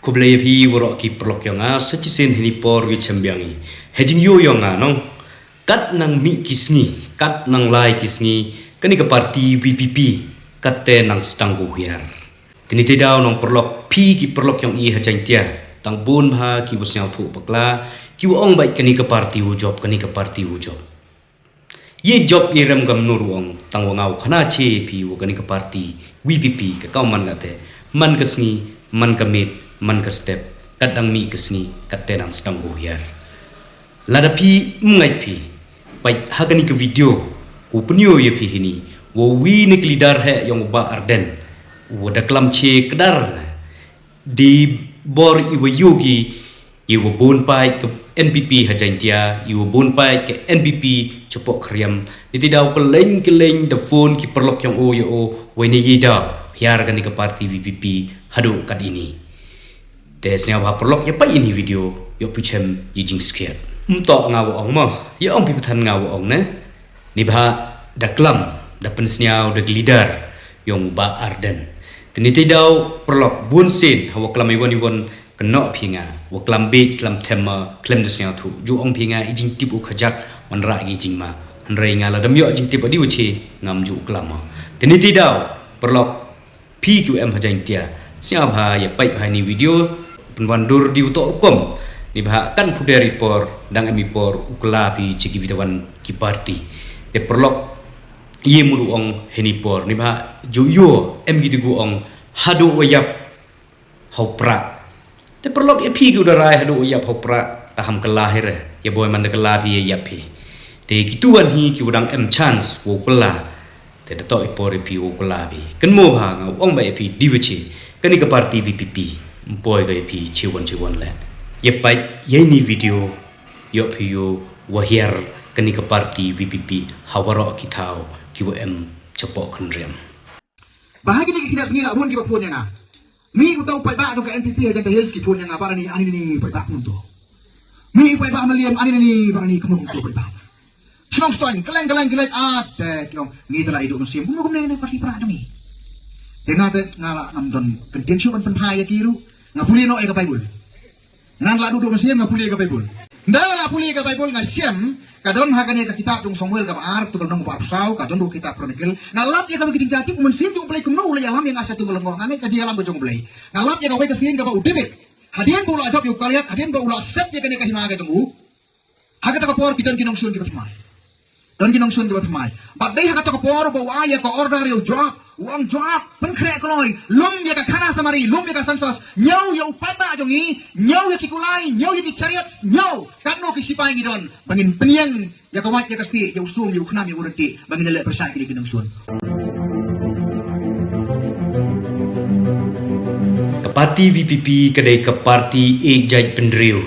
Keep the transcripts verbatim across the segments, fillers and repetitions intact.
Khublei ïa phi waroh ki paralok ïong nga, sa shisien hini por ïa chem biang i ha jingïoh ïong nga nong. Kat nang mih ki sngi, kat nang lai ki sngi, kane ka party V P P, kat te nang sdang ko hiar. Tini te daw nong paralok, phi ki paralok ïong i ha Jaintia, tang bun bha ki wa sngewthuh bakla, ki wa ong bad kane ka party u jop, kane ka party u jop. Ye jop ye rem kam nur ong, tang wa nga u khana che phi wa kane ka party, V P P, ka kau man ka te, man ka sngi, man ka miet, man ka step, kat dang mih ka sngi, kat te nang sdang ko hiar. Lada phi, mngai phi, pait ha kane ka video, ku pynïoh ïa phi hini, wa wi ne ki leader he ïong u Bah Ardent, wa da klam che kdar, di bor i wa ïoh ki, i wa bun pait ka N P P ha Jaintia, i wa bun pait ka N P P chapoh Khriam. Ni ti daw ka leng ka leng da phone ki paralok ïong o ïa o, wa ne ye daw, hiar kane ka party V P P, haduh kat ini. Te sngewbha paralok ïa pait ini video, ïoh phi chem, ïa jingskhiat. Mto nga wa ong mo, ïa ong phi pathan nga wa ong ne. Ni bha da klam, da pynsngew, da ki leader, ïong u Bah Ardent. Te ni te daw paralok bun sien, ha wa klam iwan iwan, kynnoh phi nga, wa klam bit, klam them ma, khlem da sngewthuh. Ju ong phi nga, i jingtip u khajak, wanrah ki jingma. Hynrei nga la dam ïoh jingtip adi wa che, ngam ju klam ma. Te ni te daw, paralok, phi ki wa em ha Jaintia. Sngewbha ïa pait bha ini video, pynwandur di u toh rukom. Ni bha kan phuder i por, dang em i por, u kylla phi che ki wa da wan ki party. Te paralok, ïa mut u ong hini por. Ni bha ju ïoh, em ki tu ku ong, haduh wa ïap, ha u prah. Te paralok ïa phi ki wa da rai haduh wa ïap ha u prah, ta ham kylla hi re. Ïa boi man da kylla phi ïa ïap phi. Te ki tu wan hi ki wa dang em chance wa u kylla. Te da toh i por ïa phi wa u kylla phi. Kynmaw bha nga ong bha ïa phi di wa che. Kane ka party V P P. Mpoi ka ïa phi che wan che wan le. Ïa pait ïa ini video. Ïoh phi ïoh wa hiar kane ka party V P P. Ha waroh ki thaw ki wa em chapoh Khynriam. Bha ha kine ki khyndiat sngi la bun ki ba phone ïa nga. Mih uta u paidbah jong ka N P P ha Jaintia Hills ki phone ïa nga, Bah Ardent, ani ni paidbah kumto. Mih u paidbah Mylliem, ani ni Bah Ardent, kumto paidbah. Shnong Stoin, kylleng kylleng kylleng, ah, te ki ong, ngi te la iduh mynsiem, kumno kumne ne party prah jong ngi. Te nga te nga la ngam don kyntien shuh ban pynphai ïa ki ruh. Nga pule noh ïa ka Baibl. Ngan la duh duh mynsiem nga pule ka Baibl. Nda la pule ka Baibl nga shem, ka don ha kane ka kitab jong Samuel kaba ar, kaba nyngkong, kaba arphew saw, ka don ruh kitab Chronicle. Nga lap ïa kaba ki jingjia tip u mynsiem jong U Blei kumno u la ïalam ïa nga sha tu ka lyngngoh, nga ngeit ka jingïalam ka jong U Blei. Nga lap ïa kawei ka sien kaba u David. Hadien ba u la jop ïa u Goliath, hadien ba u la set ïa kane ka hima ka jong u. Ha kata ka por ki don ki nongshun kiba thymmai. Don ki nongshun kiba thymmai. Bad dei ha kata ka por ba u ai ïa ka order ïa u Joab. U ong Joab, pynkhreh kloi. Lum ïa ka khana Samari, lum ïa ka census. Ñiew ïa u paidbah jong ngi, ñiew ïa ki kulai, ñiew ïa ki chariot, ñiew. Katno ki sipai ngi don. Ba ngin pynïeng ïa ka wait ïa ka stieh, ïa u sum, ïa u khnam, ïa u ryntieh. Ba ngin leh pyrshah ïa kine ki nongshun. Ka party V P P ka dei ka party ïeit jaitbynriew.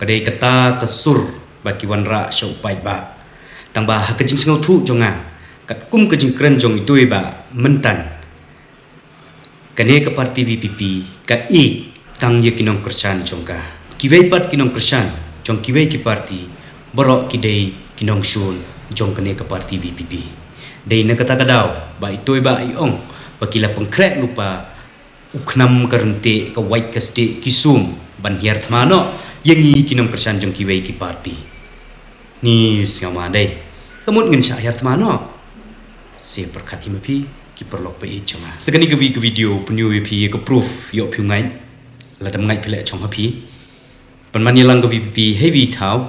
Ka dei kata ka sur ba ki wanrah sha u paidbah. Tang ba ha ka jingsngewthuh jong nga, katkum ka jingkren jong itu i Bah Myntan, kane ka party V P P ka ïeit tang ïa ki nongkyrshan jong ka. Kiwei pat ki nongkyrshan jong kiwei ki party, baroh ki dei ki nongshun jong kane ka party V P P. Dei na kata ka daw ba itu i Bah i ong ba ki la pynkhreh lypa u khnam, ka ryntieh, ka wait, ka stieh, ki sum ban hiar thma noh ïa ngi ki nongkyrshan jong kiwei ki party. Ngi sngewma dei ka mut ngin shah hiar thma noh. Sa pyrkhat hi ma phi ki paralok ba ïeit jong nga. Sa kane ka vi-, ka video pynïoh ïa phi ïa ka proof, ïoh phi ngeit. Lada ym ngeit phi leh chong ha phi. Pynman ïa lang ka V P P hei vi thaw.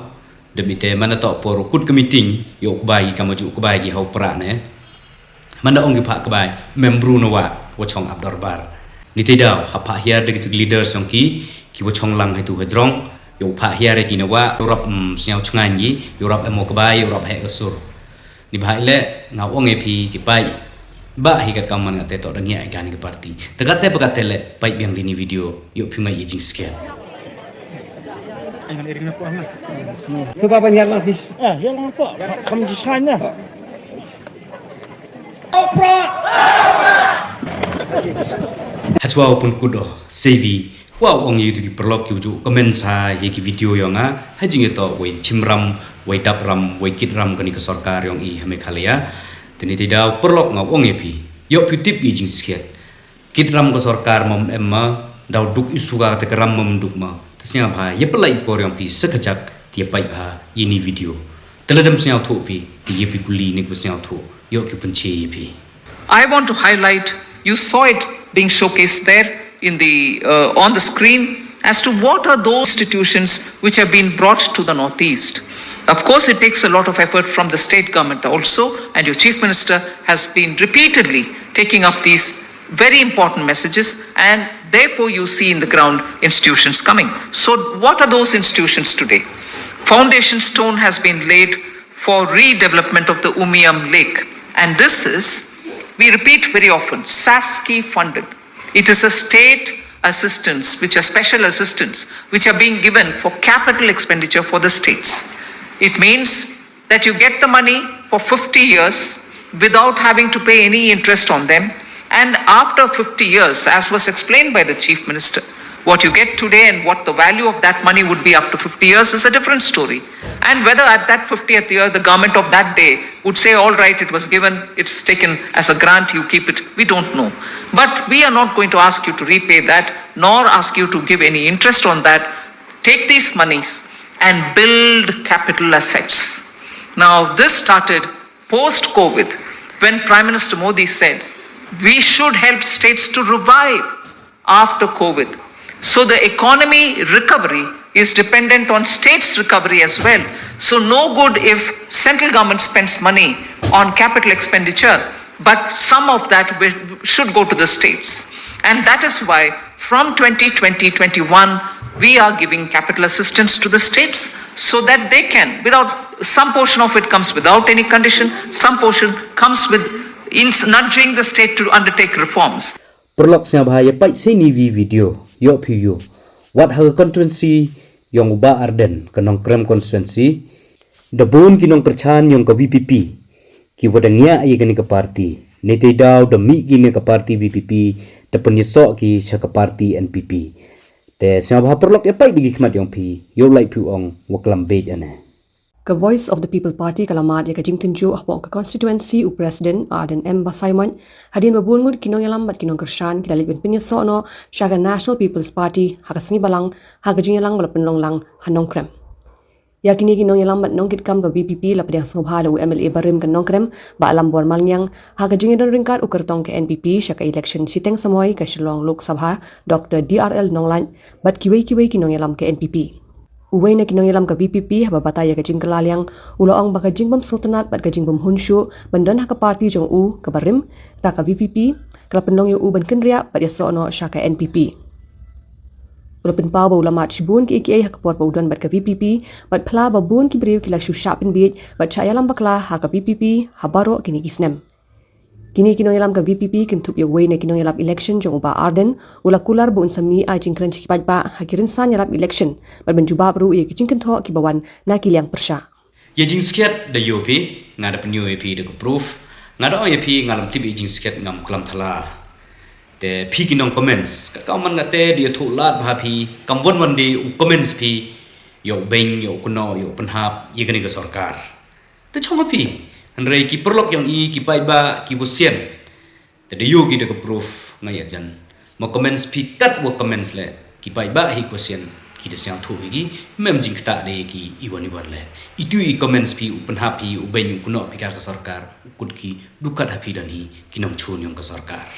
Dep ite man da toh por u kut ka meeting, ïoh u kbai ki, kam aju u kbai ki ha u prah ne. Man da ong ki phah kbai, mem bru na wah, wa chong ap dorbar. Ni te daw, ha phah hiar da kitu ki leaders jong ki, ki wa chong lang ha itu ha jrong, ïoh phah hiar ïa ki na wah, ïoh rap, mm, sngewchngaiñ ki, ïoh rap em u kbai, ïoh rap heh ka sur. Ni bha i leh, nga ong ïa phi ki paid. Bah hi katkam man nga te toh da ngiah ïa kane ka party. Te katte ba katte leh, peit biang da ini video, ïoh phi ngeit ïa jingskhem. Suba ban ïalang phi. Ah, ïalang phi. Kam ji sign na. Hachwa u pynkut o, Sevi, kwah u ong ïa itu ki paralok ki wa ju comment ha ïa ki video ïong nga, ha jingïatoh wei chimram, wei dapram, wei kitram kane ka sorkar ïong i ha Meghalaya. Te ni te daw paralok nga ong ïa phi. Ïoh phi tip ïa jingskhem. Kitram ka sorkar mom em ma, Daw duk i suka te ka ram mam duk ma. Te sngewbha ïa pynlait por ïong phi sa kajak te ïa peit bha ïa ini video. Te lada ym sngewthuh phi te ïa phi kylli ne ko sngewthuh ïoh ki pynche ïa phi. I want to highlight, you saw it being showcased there in the uh, on the screen as to what are those institutions which have been brought to the Northeast. Of course, it takes a lot of effort from the state government also, and your Chief Minister has been repeatedly taking up these very important messages, and therefore you see in the ground institutions coming. So, what are those institutions today? Foundation stone has been laid for redevelopment of the Umiam Lake, and this is, we repeat very often, SASCI funded. It is a state assistance, which are special assistance, which are being given for capital expenditure for the states. It means that you get the money for fifty years without having to pay any interest on them. And after fifty years, as was explained by the Chief Minister, what you get today and what the value of that money would be after fifty years is a different story. And whether at that fiftieth year, the government of that day would say, "All right, it was given, it's taken as a grant, you keep it," we don't know. But we are not going to ask you to repay that, nor ask you to give any interest on that. Take these monies and build capital assets. Now, this started post COVID, when Prime Minister Modi said we should help states to revive after COVID. So the economy recovery is dependent on states' recovery as well. So no good if central government spends money on capital expenditure, but some of that will, should go to the states. And that is why from twenty twenty twenty-one, we are giving capital assistance to the states so that they can, without, some portion of it comes without any condition, some portion comes with in nudging the state to undertake reforms. Pyrlok sngewbha ïa peit sa ini video ïoh phi ïoh. Wat ha ka constituency ïong u Bah Ardent, ka Nongkrem constituency, da bun ki nongpyrchan ïong ka VPP ki wa da ngiah ïa kane ka party. Ne te daw da mih kine ka party VPP da pynïasoh ki sha ka party NPP. Te sngewbha pyrlok ïa peit da ki khmat ïong phi ïoh lait phi ong wa klam beit ane. Ka Voice of the People Party ka la mad ïa ka jingtynjuh hapoh ka constituency u President Ardent M Basaiawmoit, hadien ba bun ngut ki nongïalam bad ki nongkyrshan ki la leit ban pynïasoh noh sha ka National People's Party ha ka sngi Balang, ha ka jingïalang ba la pynlong lang ha Nongkrem. Ïa kine ki nongïalam bad nongkitkam ka VPP la pdiang sngewbha da u MLA barim ka Nongkrem, Bah Lambor Malngiang, ha ka jingïadon ryngkat u kyrtong ka NPP sha ka election shiteng samoi ka Shillong Lok Sabha, Doctor D R L Nonglait, bad kiwei kiwei ki nongïalam ka NPP. Uwei na ki nongïalam ka VPP haba batai ïa ka jingkylla liang, u la ong ba ka jingbym sngewtynnat bad ka jingbym hun shuh ban don ha ka party jong u kaba rim, ta ka VPP ka la pynlong ïa u ban kynriah bad ïasoh noh sha ka NPP. U la pynpaw ba u la mad shibun kiei kiei ha ka por ba u don bad ka VPP, bad pla ba bun ki briew ki la shu shah pynbiej bad shah ïalam bakla ha ka VPP ha baroh kine ki snem. Kine ki nongïalam ka VPP kynthup ïa uwei na ki nongïalap election jong u Bah Ardent, u la kular ba un sa mih ai jingkren sha ki paidbah ha ki rynsan ïalap election, bad ban jubab ruh ïa ki jingkynthoh kiba wan na ki liang pyrshah. Ïa jingskhiat da ïoh phi, nga da pynïoh ïa phi da ka proof, nga da ong ïa phi nga lam tip ïa jingskhiat ngam klam thala. Te phi ki nong comments, ka kaw man nga te da ïathuh lad bha phi, kam wan wan de u comments phi, ïa u beiñ, ïa u kynnoh, ïa u pynhap, ïa kane ka sorkar. Te chong ha phi, hynrei ki pyrlok ïong i, ki paidbah, ki wa sian. Te da ïoh ki da ka proof nga ïa jan. Ma comments phi kat wa comments leh, ki paidbah hi wa sian, ki da sngewthuh hi ki, mem jingktah de ki iwan iwan leh. Itu i comments phi u pynhap hi, u beiñ u kynnoh phi ka ka sorkar, u kut ki, du kat ha phi don hi, ki nongchun ïong ka sorkar.